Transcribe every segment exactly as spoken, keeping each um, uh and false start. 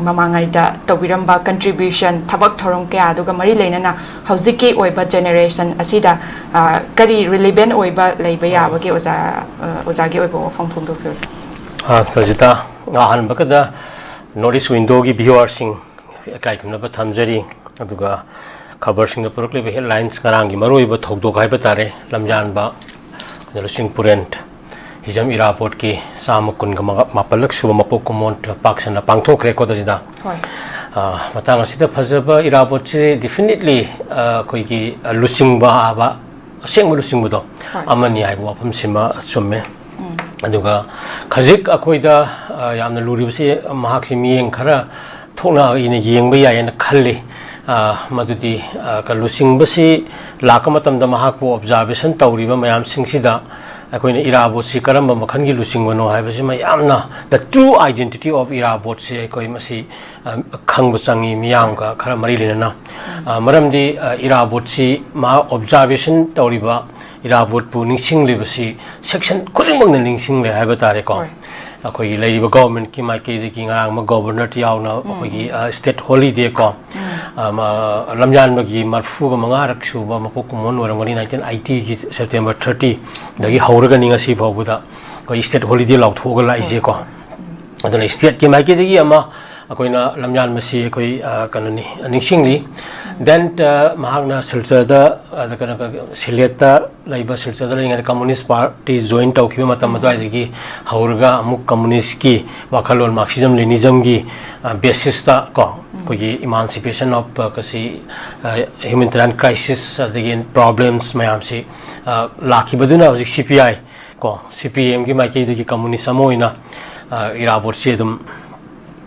ꯃꯃꯥꯡꯉꯩꯗ ꯇꯧꯕꯤꯔꯝꯕ contribution, ꯊꯕꯛ ꯊꯧꯔꯝ ꯀꯌꯥꯗꯨꯒ ꯃꯔꯤ ꯂꯩꯅꯅ ꯍꯧꯖꯤꯛꯀꯤ ꯑꯣꯏꯕ generation ꯑꯁꯤꯗ, ꯑ, ꯀꯔꯤ relevant ꯑꯣꯏꯕ ꯂꯩꯕ ꯌꯥꯕꯒꯦ ꯑꯣꯖꯥ, ꯑ, ꯑꯣꯖꯥꯒꯤ ꯑꯣꯏꯕ ꯋꯥꯐꯝ ꯐꯣꯡꯗꯣꯛꯄꯤꯌꯨ, ꯑꯣꯖꯥ꯫ ꯑ, ꯁꯖꯤꯇꯥ, ꯑꯍꯥꯟꯕꯒꯗ North East Window-ꯒꯤ viewer-ꯁꯤꯡ ꯏꯀꯥꯏ ꯈꯨꯝꯅꯕ ꯊꯝꯖꯔꯤ꯫ ꯑꯗꯨꯒ ꯈꯕꯔꯁꯤꯡꯗ ꯄꯨꯔꯛꯂꯤꯕ headlines, ꯉꯔꯥꯡꯒꯤ ꯃꯔꯨꯑꯣꯏꯕ ꯊꯧꯗꯣꯛ ꯍꯥꯏꯕ ꯇꯥꯔꯦ, ꯂꯝꯖꯥꯟꯕ ꯂꯨꯆꯤꯡ ꯄꯨꯔꯦꯟ ꯍꯤꯖꯝ ꯏꯔꯥꯕꯣꯠꯀꯤ ꯆꯥꯝꯃ ꯀꯨꯟꯒ ꯃꯥꯄꯜꯂꯛ ꯁꯨꯕ ꯃꯄꯣꯛ ꯀꯨꯝꯑꯣꯟ ꯄꯥꯛ ꯁꯟꯅ ꯄꯥꯡꯊꯣꯛꯈ꯭ꯔꯦꯀꯣ, ꯁꯖꯤꯇꯥ꯫ ꯍꯣꯏ꯫ ꯑ, ꯃꯇꯥꯡ ꯑꯁꯤꯗ ꯐꯖꯕ ꯏꯔꯥꯕꯣꯠꯁꯤ definitely, ꯑ, ꯑꯩꯈꯣꯏꯒꯤ, ꯑ, ꯂꯨꯆꯤꯡꯕ ꯍꯥꯏꯕ, ꯑꯁꯦꯡꯕ ꯂꯨꯆꯤꯡꯕꯗꯣ ꯍꯣꯏ꯫ ꯑꯃꯅꯤ ꯍꯥꯏꯕ ꯋꯥꯐꯝꯁꯤꯃ ꯆꯨꯝꯃꯦ꯫ ꯎꯝ꯫ ꯑꯗꯨꯒ ꯈꯖꯤꯛ ꯑꯩꯈꯣꯏꯗ, ꯑ, ꯌꯥꯝꯅ ꯂꯨꯔꯤꯕꯁꯤ, ꯃꯍꯥꯛꯁꯤ ꯃꯤꯠꯌꯦꯡ ꯈꯔ ꯊꯣꯛꯅ ꯑꯩꯅ ꯌꯦꯡꯕ ꯌꯥꯏꯌꯦꯅ ꯈꯜꯂꯤ꯫ ꯑ, ꯃꯗꯨꯗꯤ, ꯑ, ꯀ-, ꯂꯨꯆꯤꯡꯕꯁꯤ ꯂꯥꯛꯄ ꯃꯇꯝꯗ ꯃꯍꯥꯛꯄꯨ observation ꯇꯧꯔꯤꯕ ꯃꯌꯥꯝꯁꯤꯡꯁꯤꯗ ꯑꯩꯈꯣꯏꯅ ꯏꯔꯥꯕꯣꯠꯁꯤ ꯀꯔꯝꯕ ꯃꯈꯜꯒꯤ ꯂꯨꯆꯤꯡꯕꯅꯣ ꯍꯥꯏꯕꯁꯤꯃ ꯌꯥꯝꯅ, the true identity of ꯏꯔꯥꯕꯣꯠꯁꯤ ꯑꯩꯈꯣꯏ ꯃꯁꯤ, ꯑ, ꯈꯪꯕ ꯆꯪꯉꯤ, ꯃꯤꯌꯥꯝꯒ ꯈꯔ ꯃꯔꯤ ꯂꯩꯅꯅ꯫ ꯑ, ꯃꯔꯝꯗꯤ, ꯑ, ꯏꯔꯥꯕꯣꯠꯁꯤ ꯃꯍꯥꯛ observation ꯇꯧꯔꯤꯕ, ꯏꯔꯥꯕꯣꯠꯄꯨ ꯅꯤꯡꯁꯤꯡꯂꯤꯕꯁꯤ section ꯈꯨꯗꯤꯡꯃꯛꯅ ꯅꯤꯡꯁꯤꯡꯂꯦ ꯍꯥꯏꯕ ꯇꯥꯔꯦꯀꯣ꯫ ꯍꯣꯏ꯫ ꯑꯩꯈꯣꯏꯒꯤ ꯂꯩꯔꯤꯕ government-ꯀꯤ ꯃꯥꯏꯀꯩꯗꯒꯤ ꯉꯔꯥꯡ ꯑꯃ Governor-ꯇ ꯌꯥꯎꯅ ꯎꯝ꯫ ꯑꯩꯈꯣꯏꯒꯤ, ꯑ, state holiday ꯀꯣ, ꯎꯝ꯫ ꯑ, ꯃ-, ꯂꯝꯌꯥꯟꯕꯒꯤ ꯃꯔꯐꯨꯒ ꯃꯉꯥꯔꯛ ꯁꯨꯕ ꯃꯄꯣꯛ ꯀꯨꯝꯑꯣꯟ ꯑꯣꯏꯔꯝꯒꯅꯤ, nineteen eighty-ꯒꯤ September thirty-ꯗꯒꯤ ꯎꯝ꯫ ꯍꯧꯔꯒꯅꯤ ꯉꯁꯤ ꯐꯥꯎꯕꯗ ꯑꯩꯈꯣꯏ state holiday ꯂꯥꯎꯊꯣꯛꯑꯒ ꯂꯥꯛꯏꯁꯦꯀꯣ꯫ ꯍꯣꯏ, ꯍꯣꯏ꯫ ꯎꯝ꯫ ꯑꯗꯨꯅ state-ꯀꯤ ꯃꯥꯏꯀꯩꯗꯒꯤ ꯑꯃ ꯑꯩꯈꯣꯏꯅ ꯂꯝꯌꯥꯟꯕꯁꯤ ꯑꯩꯈꯣꯏ, ꯑ, ꯀꯩꯅꯣꯅꯤ, ꯅꯤꯡꯁꯤꯡꯂꯤ꯫ Then, ꯑ, ꯃꯍꯥꯛꯅ ꯁꯤꯜꯆꯔꯗ, ꯑ, ꯀꯩꯅꯣ, ꯁꯤꯂꯦꯠꯇ ꯂꯩꯕ, ꯁꯤꯜꯆꯔꯗ ꯂꯩꯔꯤꯉꯩꯗ Communist Party join ꯇꯧꯈꯤꯕ ꯃꯇꯝ ꯎꯝ꯫ ꯑꯗꯨꯋꯥꯏꯗꯒꯤ ꯍꯧꯔꯒ ꯑꯃꯨꯛ communist-ꯀꯤ ꯋꯥꯈꯜꯂꯣꯟ, Marxism-Leninism-ꯒꯤ, ꯑ, basis-ꯇ ꯀꯣ, ꯎꯝ꯫ ꯑꯩꯈꯣꯏꯒꯤ emancipation of, ꯑ, ꯀꯁꯤ, ꯑ, humanitarian crisis ꯑꯗꯒꯤ problems ꯃꯌꯥꯝꯁꯤ, ꯑ, ꯂꯥꯛꯈꯤꯕꯗꯨꯅ ꯍꯧꯖꯤꯛ C P I ꯀꯣ, C P M-ꯒꯤ ꯃꯥꯏꯀꯩꯗꯒꯤ communist ꯑꯃ ꯑꯣꯏꯅ, ꯑ, ꯏꯔꯥꯕꯣꯠꯁꯤ ꯑꯗꯨꯝ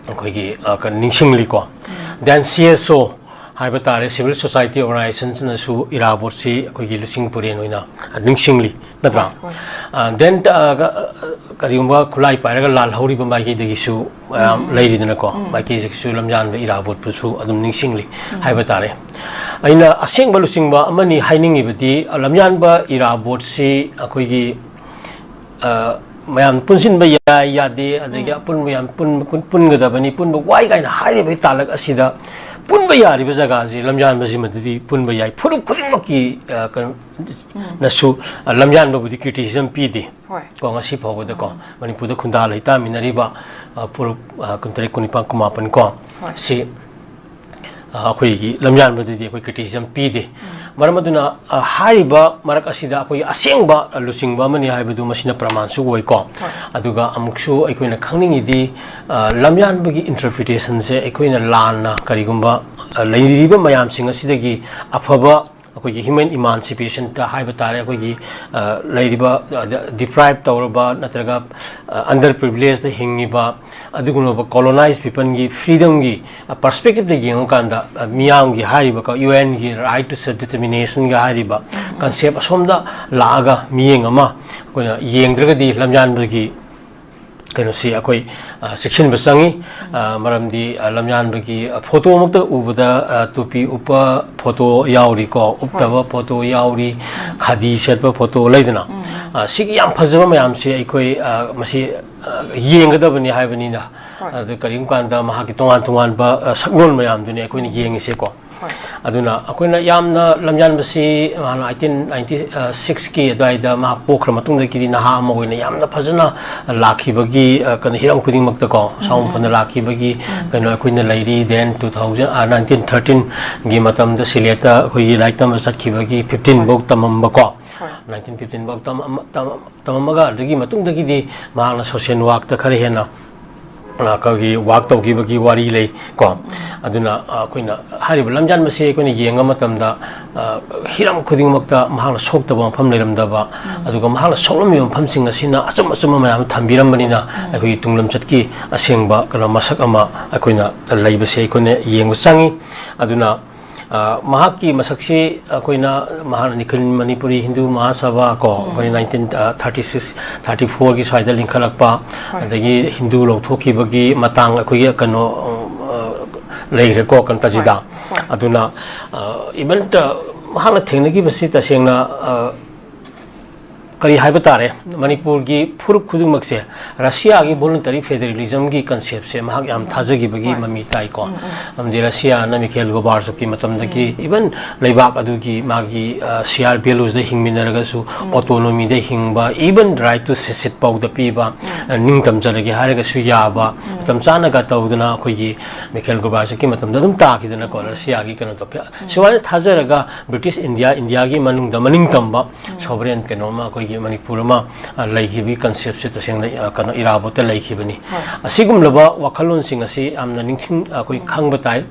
ꯑꯩꯈꯣꯏꯒꯤ, ꯑ, ꯀ-, ꯅꯤꯡꯁꯤꯡꯂꯤꯀꯣ꯫ ꯎꯝ꯫ Then C S O ꯍꯥꯏꯕ ꯇꯥꯔꯦ, civil society organization-ꯅꯁꯨ ꯏꯔꯥꯕꯣꯠꯁꯤ ꯑꯩꯈꯣꯏꯒꯤ ꯂꯨꯆꯤꯡ ꯄꯨꯔꯦꯟ ꯑꯣꯏꯅ ꯅꯤꯡꯁꯤꯡꯂꯤ, ꯅꯠꯇ꯭ꯔꯥ? ꯍꯣꯏ, ꯍꯣꯏ꯫ ꯑ, then, ꯑ, ꯀ-, ꯑ, ꯀꯔꯤꯒꯨꯝꯕ ꯈꯨꯠꯂꯥꯏ ꯄꯥꯏꯔꯒ ꯂꯥꯜꯍꯧꯔꯤꯕ ꯃꯥꯏꯀꯩꯗꯒꯤꯁꯨ ꯃꯌꯥꯝ ꯎꯝ, ꯎꯝ꯫ ꯂꯩꯔꯤꯗꯅꯀꯣ, ꯎꯝ꯫ ꯃꯥꯏꯀꯩꯁꯤꯁꯨ ꯂꯝꯌꯥꯟꯕ ꯏꯔꯥꯕꯣꯠꯄꯨꯁꯨ ꯑꯗꯨꯝ ꯅꯤꯡꯁꯤꯡꯂꯤ ꯎꯝ꯫ ꯍꯥꯏꯕ ꯇꯥꯔꯦ꯫ ꯑꯩꯅ ꯑꯁꯦꯡꯕ ꯂꯨꯆꯤꯡꯕ ꯑꯃꯅꯤ ꯍꯥꯏꯅꯤꯡꯉꯤꯕꯗꯤ, ꯑ, ꯂꯝꯌꯥꯟꯕ ꯏꯔꯥꯕꯣꯠꯁꯤ ꯑꯩꯈꯣꯏꯒꯤ, ꯑ, ꯃꯌꯥꯝ ꯄꯨꯟꯁꯤꯟꯕ ꯌꯥꯏ ꯌꯥꯗꯦ, ꯑꯗꯒꯤ ꯑꯄꯨꯟꯕ ꯌꯥꯝ ꯄꯨꯟꯕ ꯄꯨꯟꯒꯗꯕꯅꯤ, ꯄꯨꯟꯕ ꯋꯥꯏ ꯀꯥꯏꯅ ꯍꯥꯏꯔꯤꯕꯒꯤ ꯇꯥꯂꯛ ꯑꯁꯤꯗ ꯄꯨꯟꯕ ꯌꯥꯔꯤꯕ ꯖꯒꯥꯁꯤ ꯂꯝꯌꯥꯟꯕꯁꯤꯃꯗꯗꯤ ꯄꯨꯟꯕ ꯌꯥꯏ꯫ ꯐꯨꯔꯨꯞ ꯈꯨꯗꯤꯡꯃꯛꯀꯤ ꯀꯩꯅꯣ ꯅꯁꯨ ꯂꯝꯌꯥꯟꯕꯕꯨꯗꯤ ꯀ꯭ꯔꯤꯇꯤꯁꯤꯖꯝ ꯄꯤꯗꯦ꯫ ꯀꯣ, ꯉꯁꯤ ꯐꯥꯎꯕꯗꯀꯣ ꯃꯅꯤꯄꯨꯔꯗ ꯈꯨꯟꯗꯥ ꯂꯩꯇꯥꯃꯤꯟꯅꯔꯤꯕ ꯐꯨꯔꯨꯞ ꯀꯨꯟꯇꯔꯦꯠ, ꯀꯨꯟꯅꯤꯄꯥꯟ, ꯀꯨꯟꯃꯥꯄꯟ ꯀꯣ ꯁꯤ ꯑꯩꯈꯣꯏꯒꯤ ꯂꯝꯌꯥꯟꯕꯗꯗꯤ ꯑꯩꯈꯣꯏ ꯀ꯭ꯔꯤꯇꯤꯁꯤꯖꯝ ꯄꯤꯗꯦ꯫ ꯃꯔꯝ ꯑꯗꯨꯅ ꯍꯥꯏꯔꯤꯕ ꯃꯔꯛ ꯑꯁꯤꯗ ꯑꯩꯈꯣꯏꯒꯤ ꯑꯁꯦꯡꯕ ꯂꯨꯆꯤꯡꯕ ꯑꯃꯅꯤ ꯍꯥꯏꯕꯗꯨ ꯃꯁꯤꯅ ꯄ꯭ꯔꯃꯥꯟꯁꯨ ꯑꯣꯏꯀꯣ꯫ ꯑꯗꯨꯒ ꯑꯃꯨꯛꯁꯨ ꯑꯩꯈꯣꯏꯅ ꯈꯪꯅꯤꯡꯉꯤꯗꯤ, ꯂꯝꯌꯥꯟꯕꯒꯤ ꯏꯟꯇꯔꯄ꯭ꯔꯤꯇꯦꯁꯟꯁꯦ ꯑꯩꯈꯣꯏꯅ ꯂꯥꯟꯅ ꯀꯔꯤꯒꯨꯝꯕ ꯂꯩꯔꯤꯕ ꯃꯌꯥꯝꯁꯤꯡ ꯑꯁꯤꯗꯒꯤ ꯑꯐꯕ ꯑꯩꯈꯣꯏꯒꯤ ꯍ꯭ꯌꯨꯃꯦꯟ ꯏꯃꯥꯟꯁꯤꯄꯦꯁꯟꯗ ꯍꯥꯏꯕ ꯇꯥꯔꯦ, ꯑꯩꯈꯣꯏꯒꯤ ꯂꯩꯔꯤꯕ ꯗꯤꯄ꯭ꯔꯥꯏꯞ ꯇꯧꯔꯕ ꯅꯠꯇ꯭ꯔꯒ ꯑꯟꯗꯔ ꯄ꯭ꯔꯤꯚꯤꯂꯦꯖꯇ ꯍꯤꯡꯉꯤꯕ ꯑꯗꯨꯒꯨꯝꯂꯕ ꯀꯣꯂꯣꯅꯥꯏꯁ ꯄꯤꯄꯜꯒꯤ ꯐ꯭ꯔꯤꯗꯝꯒꯤ ꯄꯔꯁꯄꯦꯛꯇꯤꯞꯇ ꯌꯦꯡꯉꯀꯥꯟꯗ, ꯃꯤꯌꯥꯝꯒꯤ ꯍꯥꯏꯔꯤꯕ ꯌꯨ ꯑꯦꯟꯒꯤ ꯔꯥꯏꯠ ꯇꯨ ꯁꯦꯜꯐ ꯗꯤꯇꯔꯃꯤꯅꯦꯁꯟꯒ ꯍꯥꯏꯔꯤꯕ ꯀꯟꯁꯦꯞ ꯑꯁꯣꯝꯗ ꯂꯥꯛꯑꯒ ꯃꯤꯠꯌꯦꯡ ꯑꯃ ꯑꯩꯈꯣꯏꯅ ꯌꯦꯡꯗ꯭ꯔꯒꯗꯤ ꯂꯝꯌꯥꯟꯕꯒꯤ ꯀꯩꯅꯣꯁꯤ ꯑꯩꯈꯣꯏ ꯆꯦꯛꯁꯤꯟꯕ ꯆꯪꯉꯤ꯫ ꯃꯔꯝꯗꯤ ꯂꯝꯌꯥꯟꯕꯒꯤ ꯐꯣꯇꯣꯃꯛꯇ ꯎꯕꯗ ꯇꯨꯄꯤ ꯎꯞꯄ ꯐꯣꯇꯣ ꯌꯥꯎꯔꯤꯀꯣ, ꯎꯞꯇꯕ ꯐꯣꯇꯣ ꯌꯥꯎꯔꯤ, ꯈꯥꯗꯤ ꯁꯦꯠꯄ ꯐꯣꯇꯣ ꯂꯩꯗꯅ, ꯁꯤꯒꯤ ꯌꯥꯝ ꯐꯖꯕ ꯃꯌꯥꯝꯁꯦ ꯑꯩꯈꯣꯏ ꯃꯁꯤ ꯌꯦꯡꯒꯗꯕꯅꯤ ꯍꯥꯏꯕꯅꯤꯅ꯫ ꯑꯗꯨ ꯀꯔꯤꯒꯨꯝꯕ ꯀꯥꯟꯗ ꯃꯍꯥꯛꯀꯤ ꯇꯣꯉꯥꯟ ꯇꯣꯉꯥꯟꯕ ꯁꯛꯂꯣꯟ ꯃꯌꯥꯝꯗꯨꯅꯤ ꯑꯩꯈꯣꯏꯅ ꯌꯦꯡꯉꯤꯁꯦꯀꯣ꯫ ꯑꯗꯨꯅ ꯑꯩꯈꯣꯏꯅ ꯌꯥꯝꯅ ꯂꯝꯌꯥꯟꯕꯁꯤ ꯍꯥꯟꯅ ꯑꯩꯠꯇꯤꯟ ꯅꯥꯏꯟꯇꯤ ꯁꯤꯛꯁꯀꯤ ꯑꯗꯨꯋꯥꯏꯗ ꯃꯍꯥꯛ ꯄꯣꯛꯈ꯭ꯔ ꯃꯇꯨꯡꯗꯒꯤꯗꯤ ꯅꯍꯥ ꯑꯃ ꯑꯣꯏꯅ ꯌꯥꯝꯅ ꯐꯖꯅ ꯂꯥꯛꯈꯤꯕꯒꯤ, ꯀꯩꯅꯣ, ꯍꯤꯔꯝ ꯈꯨꯗꯤꯡꯃꯛꯇꯀꯣ ꯁꯥꯎꯟ ꯐꯅ ꯂꯥꯛꯈꯤꯕꯒꯤ ꯀꯩꯅꯣ ꯑꯩꯈꯣꯏꯅ ꯂꯩꯔꯤ꯫ ꯗꯦꯟ ꯇꯨ ꯊꯥꯎꯖꯟ, ꯅꯥꯏꯟꯇꯤꯟ ꯊꯥꯔꯇꯤꯟꯒꯤ ꯃꯇꯝꯗ ꯁꯤꯂꯦꯠꯇ ꯑꯩꯈꯣꯏꯒꯤ ꯂꯥꯏꯔꯤꯛ ꯇꯝꯕ ꯆꯠꯈꯤꯕꯒꯤ ꯐꯤꯐꯇꯤꯟ ꯐꯥꯎ ꯇꯝꯃꯝꯕꯀꯣ꯫ ꯅꯥꯏꯟꯇꯤꯟ ꯐꯤꯐꯇꯤꯟ ꯐꯥꯎ ꯇꯝꯃꯝꯃꯒ ꯑꯗꯨꯒꯤ ꯃꯇꯨꯡꯗꯒꯤꯗꯤ ꯃꯍꯥꯛꯅ ꯁꯣꯁꯤꯌꯦꯜ ꯋꯥꯛꯇ ꯈꯔ ꯍꯦꯟꯅ ꯑꯩꯈꯣꯏꯒꯤ ꯋꯥꯛ ꯇꯧꯈꯤꯕꯒꯤ ꯋꯥꯔꯤ ꯂꯩ ꯀꯣ꯫ ꯑꯗꯨꯅ ꯑꯩꯈꯣꯏꯅ ꯍꯥꯏꯔꯤꯕ ꯂꯝꯖꯥꯟꯕꯁꯤ ꯑꯩꯈꯣꯏꯅ ꯌꯦꯡꯕ ꯃꯇꯝꯗ ꯍꯤꯔꯝ ꯈꯨꯗꯤꯡꯃꯛꯇ ꯃꯍꯥꯛꯅ ꯁꯣꯛꯇꯕ ꯃꯐꯝ ꯂꯩꯔꯝꯗꯕ, ꯑꯗꯨꯒ ꯃꯍꯥꯛꯅ ꯁꯣꯛꯂꯝꯃꯤꯕ ꯃꯐꯝꯁꯤꯡ ꯑꯁꯤꯅ ꯑꯆꯨꯝ ꯑꯆꯨꯝꯕ ꯃꯌꯥꯝ ꯑꯃ ꯊꯝꯕꯤꯔꯝꯕꯅꯤꯅ ꯑꯩꯈꯣꯏꯒꯤ ꯇꯨꯡꯂꯝꯆꯠꯀꯤ ꯑꯁꯦꯡꯕ ꯀꯩꯅꯣ ꯃꯁꯛ ꯑꯃ ꯑꯩꯈꯣꯏꯅ ꯂꯩꯕꯁꯦ ꯑꯩꯈꯣꯏꯅ ꯌꯦꯡꯕ ꯆꯪꯉꯤ꯫ ꯑꯗꯨꯅ ꯃꯍꯥꯛꯀꯤ ꯃꯁꯛꯁꯤ ꯑꯩꯈꯣꯏꯅ, ꯃꯍꯥꯛꯅ ꯅꯤꯈꯤꯜ ꯃꯅꯤꯄꯨꯔꯤ ꯍꯤꯟꯗꯨ ꯃꯍꯥꯁꯚꯥ ꯀꯣ, ꯑꯩꯈꯣꯏ ꯅꯥꯏꯟꯇꯤꯟ ꯊꯥꯔꯇꯤ ꯁꯤꯛꯁ ꯊꯥꯔꯇꯤ ꯐꯣꯔꯒꯤ ꯁ꯭ꯋꯥꯏꯗ ꯂꯤꯡꯈꯠꯂꯛꯄ, ꯑꯗꯒꯤ ꯍꯤꯟꯗꯨ ꯂꯧꯊꯣꯛꯈꯤꯕꯒꯤ ꯃꯇꯥꯡ ꯑꯩꯈꯣꯏꯒꯤ ꯀꯩꯅꯣ ꯂꯩꯈ꯭ꯔꯦꯀꯣ ꯀꯟꯇꯖꯤꯗ꯫ ꯑꯗꯨꯅ ꯏꯚꯟ ꯃꯍꯥꯛꯅ ꯊꯦꯡꯅꯈꯤꯕꯁꯤ ꯇꯁꯦꯡꯅ ꯀꯔꯤ ꯍꯥꯏꯕ ꯇꯥꯔꯦ, ꯃꯅꯤꯄꯨꯔꯒꯤ ꯐꯨꯔꯨꯞ ꯈꯨꯗꯤꯡꯃꯛꯁꯦ ꯔꯁꯤꯌꯥꯒꯤ voluntary federalismꯒꯤ conceptꯁꯦ ꯃꯍꯥꯛ ꯌꯥꯝ ꯊꯥꯖꯈꯤꯕꯒꯤ ꯃꯃꯤ ꯇꯥꯏꯀꯣ꯫ ꯑꯃꯗꯤ ꯔꯁꯤꯌꯥꯅ ꯃꯤꯈꯦꯜ ꯒꯣꯔꯕꯥꯆꯣꯞꯀꯤ ꯃꯇꯝꯗꯒꯤ even ꯂꯩꯕꯥꯛ ꯑꯗꯨꯒꯤ ꯃꯥꯒꯤ, ꯑ, shared valuesꯗ ꯍꯤꯡꯃꯤꯟꯅꯔꯒꯁꯨ autonomyꯗ ꯍꯤꯡꯕ, even right to secede ꯐꯥꯎꯗ ꯄꯤꯕ, ꯑ, ꯅꯤꯡꯇꯝꯖꯔꯒꯦ ꯍꯥꯏꯔꯒꯁꯨ ꯌꯥꯕ, ꯃꯇꯝ ꯆꯥꯅꯒ ꯇꯧꯗꯅ ꯑꯩꯈꯣꯏꯒꯤ ꯃꯤꯈꯦꯜ ꯒꯣꯔꯕꯥꯆꯣꯞꯀꯤ ꯃꯇꯝꯗ ꯑꯗꯨꯝ ꯇꯥꯈꯤꯗꯅꯀꯣ, ꯔꯁꯤꯌꯥꯒꯤ ꯀꯩꯅꯣꯗꯣ꯫ ꯁꯨꯃꯥꯏꯅ ꯊꯥꯖꯔꯒ ꯕ꯭ꯔꯤꯇꯤꯁ ꯏꯟꯗꯤꯌꯥ, ꯏꯟꯗꯤꯌꯥꯒꯤ ꯃꯅꯨꯡꯗ ꯃꯅꯤꯡꯇꯝꯕ sovereign ꯀꯩꯅꯣꯝꯃ ꯑꯩꯈꯣꯏꯒꯤ ꯃꯅꯤꯄꯨꯔ ꯑꯃ, ꯑ, ꯂꯩꯈꯤꯕꯒꯤ conceptꯁꯦ ꯇꯁꯦꯡꯅ, ꯑ, ꯀꯩꯅꯣ, ꯏꯔꯥꯕꯣꯠꯇ ꯂꯩꯈꯤꯕꯅꯤ꯫ ꯑꯁꯤꯒꯨꯝꯂꯕ ꯋꯥꯈꯜꯂꯣꯟꯁꯤꯡ ꯑꯁꯤ ꯌꯥꯝꯅ ꯅꯤꯡꯁꯤꯡ-, ꯑꯩꯈꯣꯏ ꯈꯪꯕ ꯇꯥꯏ꯫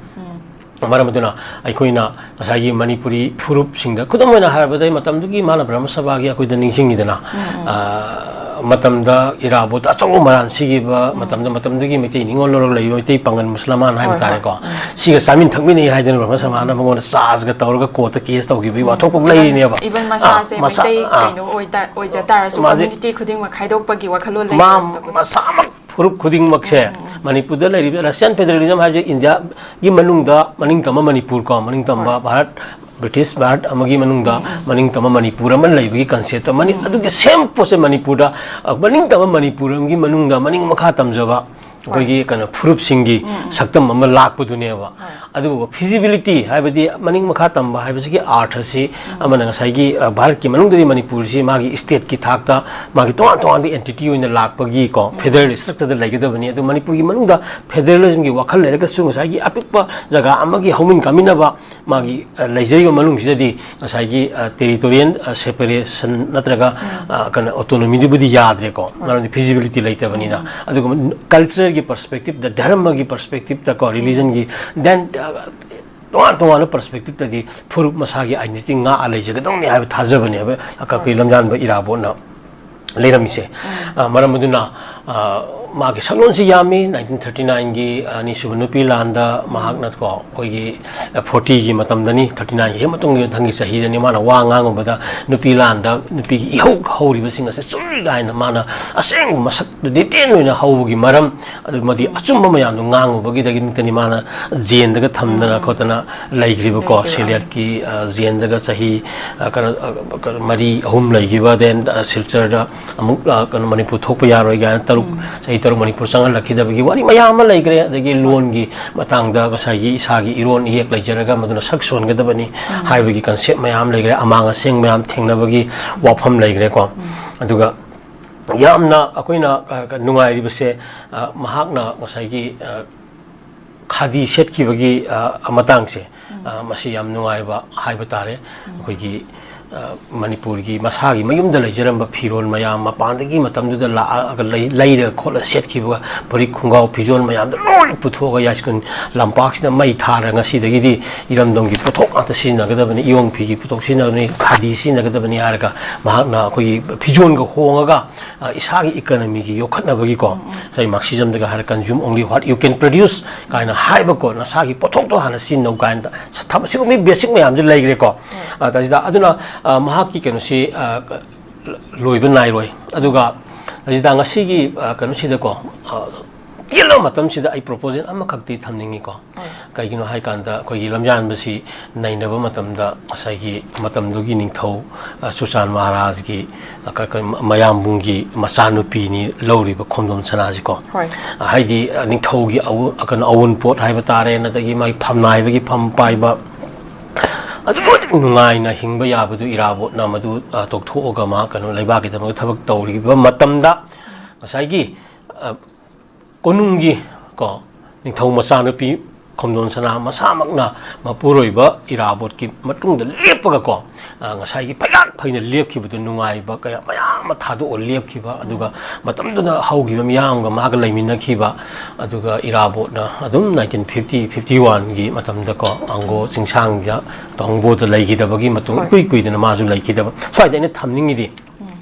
ꯃꯔꯝ ꯑꯗꯨꯅ ꯑꯩꯈꯣꯏꯅ ꯉꯁꯥꯏꯒꯤ ꯃꯅꯤꯄꯨꯔꯤ ꯐꯨꯔꯨꯞꯁꯤꯡꯗ, ꯈꯨꯗꯝ ꯑꯣꯏꯅ ꯍꯥꯏꯔꯕꯗ, ꯃꯇꯝꯗꯨꯒꯤ ꯃꯍꯥꯔꯥꯅꯥ ꯕ꯭ꯔꯍꯃ ꯁꯚꯥꯒꯤ ꯑꯩꯈꯣꯏꯗ ꯅꯤꯡꯁꯤꯡꯉꯤꯗꯅ, ꯑ, ꯃꯇꯝꯗ ꯏꯔꯥꯕꯣꯠꯇ ꯑꯆꯧꯕ ꯃꯔꯥꯟ ꯁꯤꯈꯤꯕ ꯃꯇꯝꯗ, ꯃꯇꯝꯗꯨꯒꯤ ꯃꯩꯇꯩ ꯅꯤꯉꯣꯜ ꯂꯧꯔꯒ ꯂꯩꯕ ꯃꯩꯇꯩ ꯄꯥꯡꯒꯜ ꯃꯨꯁꯂꯃꯥꯟ ꯍꯥꯏꯕ ꯇꯥꯔꯦꯀꯣ, ꯁꯤꯒ ꯆꯥꯃꯤꯟ ꯊꯛꯃꯤꯟꯅꯩ ꯍꯥꯏꯗꯅ ꯕ꯭ꯔꯍꯃ ꯁꯚꯥꯅ ꯃꯉꯣꯟꯗ ꯆꯥꯔꯖꯒ ꯇꯧꯔꯒ ꯀꯣꯔꯠꯇ case ꯇꯧꯈꯤꯕꯒꯤ ꯋꯥꯊꯣꯛꯐꯥꯎ ꯂꯩꯔꯤꯅꯦꯕ꯫ Even ꯃꯁꯥꯁꯦ ꯑꯥ, ꯃꯁꯥ-, ꯃꯩꯇꯩ ꯑꯥ꯫ ꯀꯩꯅꯣ ꯑꯣꯏꯇꯥ-, ꯑꯣꯏꯖ ꯇꯥꯔꯁꯨ ꯃꯥꯁꯦ community ꯈꯨꯗꯤꯡꯃꯛ ꯈꯥꯏꯗꯣꯛꯄꯒꯤ ꯋꯥꯈꯜꯂꯣꯟ ꯃꯥ ꯂꯩꯇꯕꯗꯣ꯫ ꯃꯁꯥꯃꯛ ꯐꯨꯔꯨꯞ ꯈꯨꯗꯤꯡꯃꯛꯁꯦ ꯃꯅꯤꯄꯨꯔꯗ ꯂꯩꯔꯤꯕ Russian federalism ꯍꯥꯏꯕꯁꯦ ꯏꯟꯗꯤꯌꯥꯒꯤ ꯃꯅꯨꯡꯗ ꯃꯅꯤꯡꯇꯝꯕ ꯃꯅꯤꯄꯨꯔ ꯀꯣ, ꯃꯅꯤꯡꯇꯝꯕ ꯚꯥꯔꯠ, ꯕ꯭ꯔꯤꯇꯤꯁ ꯚꯥꯔꯠ ꯑꯃꯒꯤ ꯃꯅꯨꯡꯗ ꯃꯅꯤꯡꯇꯝꯕ ꯃꯅꯤꯄꯨꯔ ꯑꯃ ꯂꯩꯕꯒꯤ concept ꯃꯅꯤ-, ꯑꯗꯨꯒꯤ same ꯄꯣꯠꯁꯦ ꯃꯅꯤꯄꯨꯔꯗ, ꯑ, ꯃꯅꯤꯡꯇꯝꯕ ꯃꯅꯤꯄꯨꯔ ꯑꯃꯒꯤ ꯃꯅꯨꯡꯗ ꯃꯅꯤꯡ ꯃꯈꯥ ꯇꯝꯖꯕ ꯑꯩꯈꯣꯏꯒꯤ ꯀꯩꯅꯣ ꯐꯨꯔꯨꯞꯁꯤꯡꯒꯤ ꯁꯛꯇꯝ ꯑꯃ ꯂꯥꯛꯄꯗꯨꯅꯦꯕ꯫ ꯑꯗꯨꯕꯨ feasibility ꯍꯥꯏꯕꯗꯤ ꯃꯅꯤꯡ ꯃꯈꯥ ꯇꯝꯕ ꯍꯥꯏꯕꯁꯤꯒꯤ ꯑꯥꯔꯊꯁꯤ ꯑꯃꯅ ꯉꯁꯥꯏꯒꯤ, ꯑ, ꯚꯥꯔꯠꯀꯤ ꯃꯅꯨꯡꯗꯗꯤ ꯃꯅꯤꯄꯨꯔꯁꯤ ꯃꯥꯒꯤ stateꯀꯤ ꯊꯥꯛꯇ ꯃꯥꯒꯤ ꯇꯣꯉꯥꯟ ꯇꯣꯉꯥꯟꯕ entity ꯑꯣꯏꯅ ꯂꯥꯛꯄꯒꯤ ꯀꯣ, federal structureꯗ ꯂꯩꯒꯗꯕꯅꯤ꯫ ꯑꯗꯨ ꯃꯅꯤꯄꯨꯔꯒꯤ ꯃꯅꯨꯡꯗ federalismꯒꯤ ꯋꯥꯈꯜ ꯂꯩꯔꯒꯁꯨ ꯉꯁꯥꯏꯒꯤ ꯑꯄꯤꯛꯄ ꯖꯒꯥ ꯑꯃꯒꯤ ꯍꯧꯃꯤꯟ ꯀꯥꯃꯤꯟꯅꯕ ꯃꯥꯒꯤ, ꯑ, ꯂꯩꯖꯔꯤꯕ ꯃꯅꯨꯡꯁꯤꯗꯗꯤ ꯉꯁꯥꯏꯒꯤ, ꯑ, territorial, ꯑ, separation ꯅꯠꯇ꯭ꯔꯒ, ꯑ, ꯀꯩꯅꯣ, autonomyꯗꯨꯕꯨꯗꯤ ꯌꯥꯗ꯭ꯔꯦꯀꯣ, ꯃꯔꯝꯗꯤ feasibility ꯂꯩꯇꯕꯅꯤꯅ꯫ ꯑꯗꯨꯒ cultureꯒꯤ perspectiveꯗ, ꯙꯔꯃꯒꯤ perspectiveꯗ ꯀꯣ, religionꯒꯤ, then, ꯑ, ꯇꯣꯉꯥꯟ ꯇꯣꯉꯥꯟꯕ perspectiveꯇꯗꯤ ꯐꯨꯔꯨꯞ ꯃꯁꯥꯒꯤ identity ꯉꯥꯛꯑ ꯂꯩꯖꯒꯗꯧꯅꯤ ꯍꯥꯏꯕ ꯊꯥꯖꯕꯅꯦꯕ ꯑꯩꯈꯣꯏ ꯂꯝꯖꯥꯟꯕ ꯏꯔꯥꯕꯣꯠꯅ ꯂꯩꯔꯝꯃꯤꯁꯦ꯫ ꯑ, ꯃꯔꯝ ꯑꯗꯨꯅ, ꯑ, ꯃꯥꯒꯤ ꯁꯛꯂꯣꯟꯁꯤ ꯌꯥꯝꯃꯤ꯫ ꯅꯥꯏꯟꯇꯤꯟ ꯊꯥꯔꯇꯤ ꯅꯥꯏꯟꯒꯤ ꯑꯅꯤꯁꯨꯕ ꯅꯨꯄꯤ ꯂꯥꯟꯗ ꯃꯍꯥꯛꯅ ꯀꯣ, ꯑꯩꯈꯣꯏꯒꯤ ꯐꯣꯔꯇꯤꯒꯤ ꯃꯇꯝꯗꯅꯤ, ꯊꯥꯔꯇꯤ ꯅꯥꯏꯟꯒꯤ ꯍꯦꯛ ꯃꯇꯨꯡꯒꯤ ꯃꯊꯪꯒꯤ ꯆꯍꯤꯗꯅꯤ ꯃꯥꯅ ꯋꯥ ꯉꯥꯡꯉꯨꯕꯗ, ꯅꯨꯄꯤ ꯂꯥꯟꯗ ꯅꯨꯄꯤꯒꯤ ꯏꯍꯧ ꯍꯧꯔꯤꯕꯁꯤꯡ ꯑꯁꯦ ꯆꯨꯝꯃꯤ ꯀꯥꯏꯅ ꯃꯥꯅ ꯑꯁꯦꯡꯕ ꯃꯁꯛ ꯗꯤꯇꯦꯜ ꯑꯣꯏꯅ ꯍꯧꯕꯒꯤ ꯃꯔꯝ, ꯑꯗꯨꯃꯗꯤ ꯑꯆꯨꯝꯕ ꯃꯌꯥꯝꯗꯣ ꯉꯥꯡꯉꯨꯕꯒꯤꯗꯃꯛꯇꯅꯤ ꯃꯥꯅ ꯖꯦꯟꯗꯒ ꯊꯝꯗꯅ ꯎꯝ꯫ ꯈꯣꯠꯇꯅ ꯂꯩꯈ꯭ꯔꯤꯕꯀꯣ꯫ ꯂꯩꯈ꯭ꯔꯤꯕ꯫ ꯁꯤꯂꯤꯌꯠꯀꯤ, ꯑ, ꯖꯦꯟꯗꯒ ꯆꯍꯤ, ꯑ, ꯀꯩꯅꯣ, ꯑ, ꯀꯩꯅꯣ, ꯃꯔꯤ ꯑꯍꯨꯝ ꯂꯩꯈꯤꯕ, then, ꯑ, ꯁꯤꯜꯆꯔꯗ ꯑꯃꯨꯛ, ꯑ, ꯀꯩꯅꯣ, ꯃꯅꯤꯄꯨꯔ ꯊꯣꯛꯄ ꯌꯥꯔꯣꯏ ꯀꯥꯏꯅ ꯇꯔꯨꯛ, ꯎꯝ꯫ ꯆꯍꯤ ꯇꯔꯨꯛ ꯃꯅꯤꯄꯨꯔ ꯆꯪꯍꯜꯂꯛꯈꯤꯗꯕꯒꯤ ꯋꯥꯔꯤ ꯃꯌꯥꯝ ꯑꯃ ꯂꯩꯈ꯭ꯔꯦ꯫ ꯑꯗꯒꯤ ꯂꯣꯟꯒꯤ ꯃꯇꯥꯡꯗ ꯉꯁꯥꯏꯒꯤ ꯏꯁꯥꯒꯤ ꯏꯔꯣꯟ ꯏꯌꯦꯛ ꯂꯩꯖꯔꯒ ꯃꯗꯨꯅ ꯁꯛ ꯁꯣꯟꯒꯗꯕꯅꯤ ꯎꯝ꯫ ꯍꯥꯏꯕꯒꯤ concept ꯃꯌꯥꯝ ꯂꯩꯈ꯭ꯔꯦ꯫ ꯑꯃꯥꯡ ꯑꯁꯦꯡ ꯃꯌꯥꯝ ꯊꯦꯡꯅꯕꯒꯤ ꯋꯥꯐꯝ ꯂꯩꯈ꯭ꯔꯦꯀꯣ꯫ ꯎꯝ꯫ ꯑꯗꯨꯒ ꯌꯥꯝꯅ ꯑꯩꯈꯣꯏꯅ, ꯑ, ꯅꯨꯡꯉꯥꯏꯔꯤꯕꯁꯦ, ꯑ, ꯃꯍꯥꯛꯅ ꯉꯁꯥꯏꯒꯤ, ꯑ, ꯈꯥꯗꯤ ꯁꯦꯠꯈꯤꯕꯒꯤ, ꯑ, ꯃꯇꯥꯡꯁꯦ, ꯎꯝ꯫ ꯑ, ꯃꯁꯤ ꯌꯥꯝ ꯅꯨꯡꯉꯥꯏꯕ ꯍꯥꯏꯕ ꯇꯥꯔꯦ꯫ ꯎꯝ꯫ ꯑꯩꯈꯣꯏꯒꯤ, ꯑ, ꯃꯅꯤꯄꯨꯔꯒꯤ ꯃꯁꯥꯒꯤ ꯃꯌꯨꯝꯗ ꯂꯩꯖꯔꯝꯕ ꯐꯤꯔꯣꯜ ꯃꯌꯥꯝ ꯃꯄꯥꯟꯗꯒꯤ ꯃꯇꯝꯗꯨꯗ ꯂꯥꯛꯑꯒ ꯂꯩ-, ꯂꯩꯔꯒ ꯈꯣꯠꯂ ꯁꯦꯠꯈꯤꯕ ꯐꯨꯔꯤꯠ ꯈꯣꯡꯒ꯭ꯔꯥꯎ ꯐꯤꯖꯣꯜ ꯃꯌꯥꯝꯗꯣ ꯂꯣꯏ ꯄꯨꯊꯣꯛꯑꯒ ꯌꯥꯏꯁ꯭ꯀꯨꯜ ꯂꯝꯄꯥꯛꯁꯤꯗ ꯃꯩ ꯊꯥꯔꯒ ꯉꯁꯤꯗꯒꯤꯗꯤ ꯏꯔꯝꯗꯝꯒꯤ ꯄꯣꯠꯊꯣꯛ ꯉꯥꯛꯇ ꯁꯤꯖꯤꯟꯅꯒꯗꯕꯅꯤ, ꯏꯌꯣꯡ ꯐꯤꯒꯤ ꯄꯣꯠꯊꯣꯛ ꯁꯤꯖꯤꯟꯅꯒꯗꯕꯅꯤ, ꯈꯥꯗꯤ ꯁꯤꯖꯤꯟꯅꯒꯗꯕꯅꯤ ꯍꯥꯏꯔꯒ ꯃꯍꯥꯛꯅ ꯑꯩꯈꯣꯏꯒꯤ ꯐꯤꯖꯣꯜꯒ ꯍꯣꯡꯉꯒ, ꯑ, ꯏꯁꯥꯒꯤ economyꯒꯤ ꯌꯣꯛꯈꯠꯅꯕꯒꯤꯀꯣ, ꯎꯝ, ꯎꯝ꯫ ꯉꯁꯥꯏ Marxismꯗꯒ ꯍꯥꯏꯔ consume only what you can produce ꯀꯥꯏꯅ ꯍꯥꯏꯕꯀꯣ, ꯅꯁꯥꯒꯤ ꯄꯣꯠꯊꯣꯛꯇꯣ ꯍꯥꯟꯅ ꯁꯤꯖꯤꯟꯅꯧ ꯀꯥꯏꯅ ꯊꯝ-, ꯁꯤꯒꯨꯝꯕ basic ꯃꯌꯥꯝꯁꯦ ꯂꯩꯈ꯭ꯔꯦꯀꯣ꯫ ꯎꯝ꯫ ꯑ, ꯇꯥꯖꯤꯗ, ꯑꯗꯨꯅ, ꯑ, ꯃꯍꯥꯛꯀꯤ ꯀꯩꯅꯣꯁꯤ, ꯑ, ꯂꯣꯏꯕ ꯅꯥꯏꯔꯣꯏ꯫ ꯑꯗꯨꯒ ꯇꯥꯖꯤꯗ ꯉꯁꯤꯒꯤ, ꯑ, ꯀꯩꯅꯣꯁꯤꯗꯀꯣ, ꯑ, ꯇꯦꯜꯂꯕ ꯃꯇꯝꯁꯤꯗ ꯑꯩ proposal ꯑꯃꯈꯛꯇꯤ ꯊꯝꯅꯤꯡꯉꯤꯀꯣ꯫ ꯍꯣꯏ꯫ ꯀꯩꯒꯤꯅꯣ ꯍꯥꯏꯀꯥꯟꯗ ꯑꯩꯈꯣꯏꯒꯤ ꯂꯝꯌꯥꯟꯕꯁꯤ ꯅꯩꯅꯕ ꯃꯇꯝꯗ ꯉꯁꯥꯏꯒꯤ ꯃꯇꯝꯗꯨꯒꯤ ꯅꯤꯡꯊꯧ, ꯑ, ꯆꯨꯔꯆꯥꯟ ꯃꯍꯥꯔꯥꯖꯒꯤ, ꯑ, ꯀ-, ꯀ-, ꯃꯌꯥꯝꯕꯨꯡꯒꯤ ꯃꯆꯥꯅꯨꯄꯤꯅꯤ ꯂꯧꯔꯤꯕ ꯈꯣꯝꯗꯣꯝ ꯁꯅꯥꯁꯤꯀꯣ꯫ ꯍꯣꯏ꯫ ꯑ, ꯍꯥꯏꯗꯤ, ꯑ, ꯅꯤꯡꯊꯧꯒꯤ ꯑꯎ-, ꯀꯩꯅꯣ, ꯑꯎꯟꯄꯣꯠ ꯍꯥꯏꯕ ꯇꯥꯔꯦ, ꯑꯗꯒꯤ ꯃꯥꯒꯤ ꯐꯝꯅꯥꯏꯕꯒꯤ ꯐꯝ ꯄꯥꯏꯕ, ꯑꯗꯨꯛꯀꯤ ꯃꯇꯤꯛ ꯅꯨꯡꯉꯥꯏꯅ ꯍꯤꯡꯕ ꯌꯥꯕꯗꯨ ꯏꯔꯥꯕꯣꯠꯅ ꯃꯗꯨ, ꯑ, ꯇꯣꯛꯊꯣꯛꯑꯒ ꯃꯥ ꯀꯩꯅꯣ ꯂꯩꯕꯥꯛꯀꯤꯗꯃꯛꯇ ꯊꯕꯛ ꯇꯧꯔꯤꯕ ꯃꯇꯝꯗ ꯉꯁꯥꯏꯒꯤ, ꯑ, ꯀꯣꯅꯨꯡꯒꯤ ꯀꯣ, ꯅꯤꯡꯊꯧ ꯃꯆꯥꯅꯨꯄꯤ ꯈꯣꯝꯗꯣꯟ ꯁꯅꯥ ꯃꯁꯥꯃꯛꯅ ꯃꯄꯨꯔꯣꯏꯕ ꯏꯔꯥꯕꯣꯠꯀꯤ ꯃꯇꯨꯡꯗ ꯂꯦꯞꯄꯒ ꯀꯣ, ꯑ, ꯉꯁꯥꯏꯒꯤ ꯐꯩꯒꯥꯛ ꯐꯩꯅ ꯂꯦꯞꯈꯤꯕꯗꯨ ꯅꯨꯡꯉꯥꯏꯕ ꯀꯌꯥ ꯃꯌꯥꯝ ꯑꯃ ꯊꯥꯗꯣꯛꯑ ꯂꯦꯞꯈꯤꯕ, ꯑꯗꯨꯒ ꯃꯇꯝꯗꯨꯗ ꯍꯧꯈꯤꯕ ꯃꯤꯌꯥꯝꯒ ꯃꯥꯒ ꯂꯩꯃꯤꯟꯅꯈꯤꯕ, ꯑꯗꯨꯒ ꯏꯔꯥꯕꯣꯠꯅ ꯑꯗꯨꯝ ꯅꯥꯏꯟꯇꯤꯟ ꯐꯤꯐꯇꯤ, ꯐꯤꯐꯇꯤ ꯋꯥꯟꯒꯤ ꯃꯇꯝꯗ ꯀꯣ, ꯑꯪꯒꯣ ꯆꯤꯡꯁꯥꯡꯗ ꯇꯣꯍꯣꯡꯕꯣꯗ ꯂꯩꯈꯤꯗꯕꯒꯤ ꯃꯇꯨꯡ ꯍꯣꯏ꯫ ꯏꯀꯨꯏ ꯀꯨꯏꯗꯅ ꯃꯥꯁꯨ ꯂꯩꯈꯤꯗꯕ꯫ ꯁ꯭ꯋꯥꯏꯗ ꯑꯩꯅ ꯊꯝꯅꯤꯡꯉꯤꯗꯤ, ꯎꯝ꯫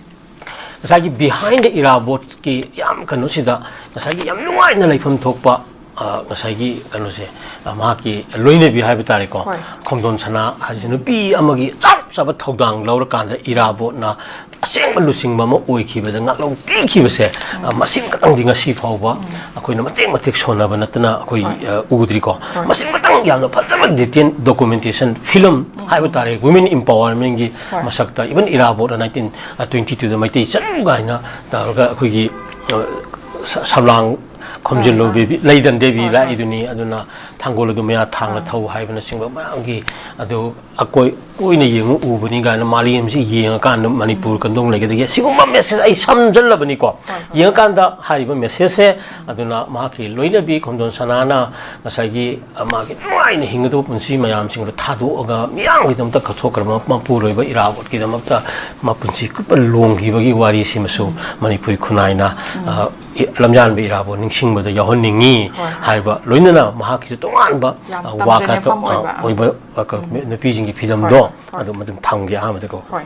ꯉꯁꯥꯏꯒꯤ Behind the Irabotꯀꯤ ꯌꯥꯝ ꯀꯩꯅꯣꯁꯤꯗ ꯉꯁꯥꯏꯒꯤ ꯌꯥꯝ ꯅꯨꯡꯉꯥꯏꯅ ꯂꯩꯐꯝ ꯊꯣꯛꯄ, ꯑ, ꯉꯁꯥꯏꯒꯤ ꯀꯩꯅꯣꯁꯦ, ꯑ, ꯃꯍꯥꯛꯀꯤ ꯂꯣꯏꯅꯕꯤ ꯍꯥꯏꯕ ꯇꯥꯔꯦꯀꯣ, ꯍꯣꯏ꯫ ꯈꯣꯝꯗꯣꯟ ꯁꯅꯥ ꯍꯥꯏꯁꯦ ꯅꯨꯄꯤ ꯑꯃꯒꯤ ꯆꯞ ꯆꯥꯕ ꯊꯧꯗꯥꯡ ꯂꯧꯔꯀꯥꯟꯗ ꯏꯔꯥꯕꯣꯠꯅ ꯑꯁꯦꯡꯕ ꯂꯨꯆꯤꯡꯕ ꯑꯃ ꯑꯣꯏꯈꯤꯕꯗ ꯉꯥꯛꯂꯧ ꯄꯤꯈꯤꯕꯁꯦ, ꯑ, ꯃꯁꯤꯃ ꯈꯛꯇꯪꯗꯤ ꯉꯁꯤ ꯐꯥꯎꯕ ꯑꯩꯈꯣꯏꯅ ꯃꯇꯦꯛ ꯃꯇꯦꯛ ꯁꯣꯟꯅꯕ ꯅꯠꯇꯅ ꯑꯩꯈꯣꯏ, ꯍꯣꯏ꯫ ꯑ, ꯎꯗ꯭ꯔꯤꯀꯣ꯫ ꯍꯣꯏ꯫ ꯃꯁꯤꯃ ꯈꯛꯇꯪ ꯌꯥꯝꯅ ꯐꯖꯕ detail documentation film ꯍꯥꯏꯕ ꯇꯥꯔꯦ, women empowermentꯀꯤ ꯍꯣꯏ꯫ ꯃꯁꯛꯇ, even ꯏꯔꯥꯕꯣꯠ nineteen twenty twoꯗ ꯃꯩꯇꯩ ꯆꯅꯨ ꯀꯥꯏꯅ ꯇꯧꯔꯒ ꯑꯩꯈꯣꯏꯒꯤ, ꯑ, ꯁ-, ꯁꯝꯂꯥꯡ ꯈꯣꯝꯖꯤꯜꯂꯨ ꯑꯥ, ꯑꯥ꯫ ꯕꯦꯕꯤ, ꯂꯩꯗꯟ ꯗꯦꯕꯤ ꯍꯣꯏ, ꯍꯣꯏ꯫ ꯂꯥꯛꯏꯗꯨꯅꯤ, ꯑꯗꯨꯅ ꯊꯥꯡꯒꯣꯜ ꯑꯗꯨ ꯃꯌꯥ ꯊꯥꯡꯅ ꯑꯥ꯫ ꯊꯧ ꯍꯥꯏꯕꯅꯆꯤꯡꯕ ꯃꯌꯥꯝꯒꯤ, ꯑꯗꯨ ꯑꯀꯣꯏ ꯀꯣꯏꯅ ꯌꯦꯡꯉꯨ ꯎꯕꯅꯤ ꯀꯥꯏꯅ ꯃꯥꯂꯦꯝꯁꯤ ꯌꯦꯡꯉꯀꯥꯟꯗ ꯃꯅꯤꯄꯨꯔ ꯀꯝꯗꯧꯅ ꯂꯩꯒꯗꯒꯦ, ꯁꯤꯒꯨꯝꯕ message ꯑꯩ ꯁꯝꯖꯜꯂꯕꯅꯤꯀꯣ꯫ ꯍꯣꯏ, ꯍꯣꯏ꯫ ꯌꯦꯡꯉꯀꯥꯟꯗ ꯍꯥꯏꯔꯤꯕ messageꯁꯦ, ꯑꯗꯨꯅ ꯃꯍꯥꯛꯀꯤ ꯂꯣꯏꯅꯕꯤ ꯈꯣꯝꯗꯣꯟ ꯁꯅꯥꯅ ꯉꯁꯥꯏꯒꯤ, ꯑ, ꯃꯥꯒꯤ ꯅꯨꯡꯉꯥꯏꯅ ꯍꯤꯡꯒꯗꯕ ꯄꯨꯟꯁꯤ ꯃꯌꯥꯝꯁꯤꯡꯗꯣ ꯊꯥꯗꯣꯛꯑꯒ ꯃꯤꯌꯥꯝꯒꯤꯗꯃꯛꯇ ꯀꯠꯊꯣꯛꯈ꯭ꯔꯕ ꯃꯄꯨꯔꯣꯏꯕ ꯏꯔꯥꯕꯣꯠꯀꯤꯗꯃꯛꯇ ꯃꯄꯨꯟꯁꯤ ꯆꯨꯞꯄ ꯂꯣꯡꯈꯤꯕꯒꯤ ꯋꯥꯔꯤꯁꯤꯃꯁꯨ ꯃꯅꯤꯄꯨꯔꯤ ꯈꯨꯟꯅꯥꯏꯅ, ꯑ, ꯏ-, ꯂꯝꯖꯥꯟꯕ ꯏꯔꯥꯕꯣꯠ ꯅꯤꯡꯁꯤꯡꯕꯗ ꯌꯥꯎꯍꯟꯅꯤꯡꯉꯤ ꯍꯣꯏ, ꯍꯣꯏ꯫ ꯍꯥꯏꯕ, ꯂꯣꯏꯅꯅ ꯃꯍꯥꯛꯀꯤꯁꯨ ꯇꯣꯉꯥꯟꯕ, ꯌꯥꯝ ꯑ, ꯋꯥ ꯀꯠ-, ꯇꯝꯖꯅꯤꯡꯐꯝ ꯑ, ꯑꯣꯏꯕ꯫ ꯑꯣꯏꯕ, ꯑ, ꯀ-, ꯅꯨꯄꯤꯁꯤꯡꯒꯤ ꯐꯤꯂꯝꯗꯣ ꯍꯣꯏ, ꯍꯣꯏ꯫ ꯑꯗꯨ ꯃꯇꯝ ꯊꯝꯒꯦ ꯑꯍꯥꯟꯕꯗꯀꯣ꯫ ꯍꯣꯏ꯫